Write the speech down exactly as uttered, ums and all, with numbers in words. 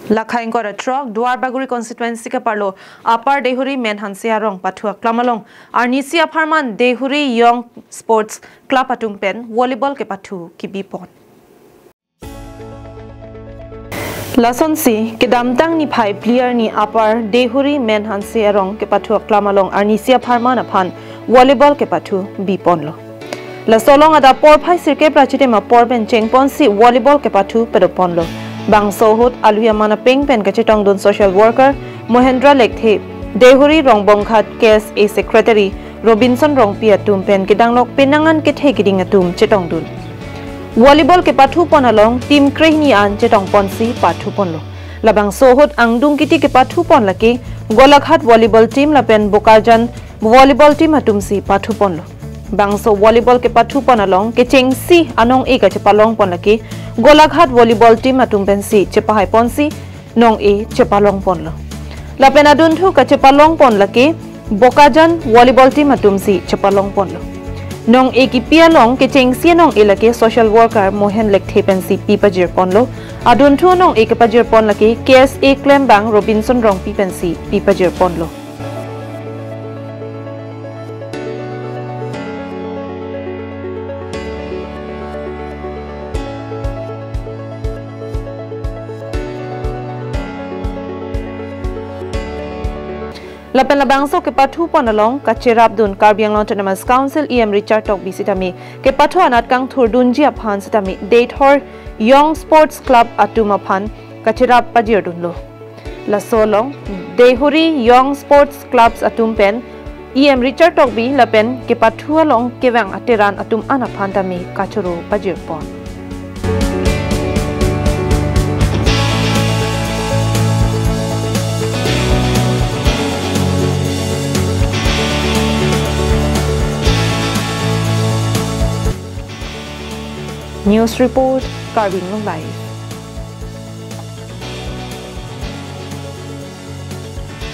Lakha ingkoi ra throk, Duar Bagori constituency keparlo Upper Deihori Menhanse arong pathu aklam along arnisi apharman Deihori Young Sports Club atum pen volleyball kepathu kibipon. Lasonsi kedamtang niphai phli arni Upper Deihori Menhanse arong kepathu aklam along arnisi apharman aphan volleyball kepathu biponlo. Laso along adap porphai sirkep ra chitim apor pen chengponsi volleyball kepathu padoponlo. Bangso ahut aluhi aman apeng pen kachetongdun social worker Mohendra Lekthe, Deihori Rongbonghat K S A secretary Robinson Rongpi atum pen kedanglok penang an kethe keding atum chetongdun. Volleyball kepathupon along team krehini an chetongponsi pathuponlo. Labangso ahut angdung kiti kepathupon lake Golaghat volleyball team lapen Bokajan volleyball team atumsi pathuponlo. Bangso volleyball kepathupon along kechengsi anong-e kachepalongpon lake Golaghat volleyball team atum pensi chepahaiponsi nong-e chepalongponlo. Lapen adunthu kachepalongpon lake Bokajan volleyball team atumsi chepalongponlo. Nong-e kipi along kechengsi anong-e lake social worker Mohen Lekthe pensi pipajirponlo. Adunthu nong-e kepajirpon lake K S A klembang Robinson Rongpi pensi pipajirponlo. Lapen labangso kepathupon along kacherapdun Karbi Anglong Autonomous Council E M Richard Tokbi sitame kepathu anat kangthurdunji aphan sitame Deihori Young Sports Club atum aphan kacherap pajirdunlo. Laso along Deihori Young Sports Clubs atum pen E M Richard Tokbi lapen kepathu along kevang ateran atum an aphan tame kachoro pajirpon. News report, Karbi Anglong Live.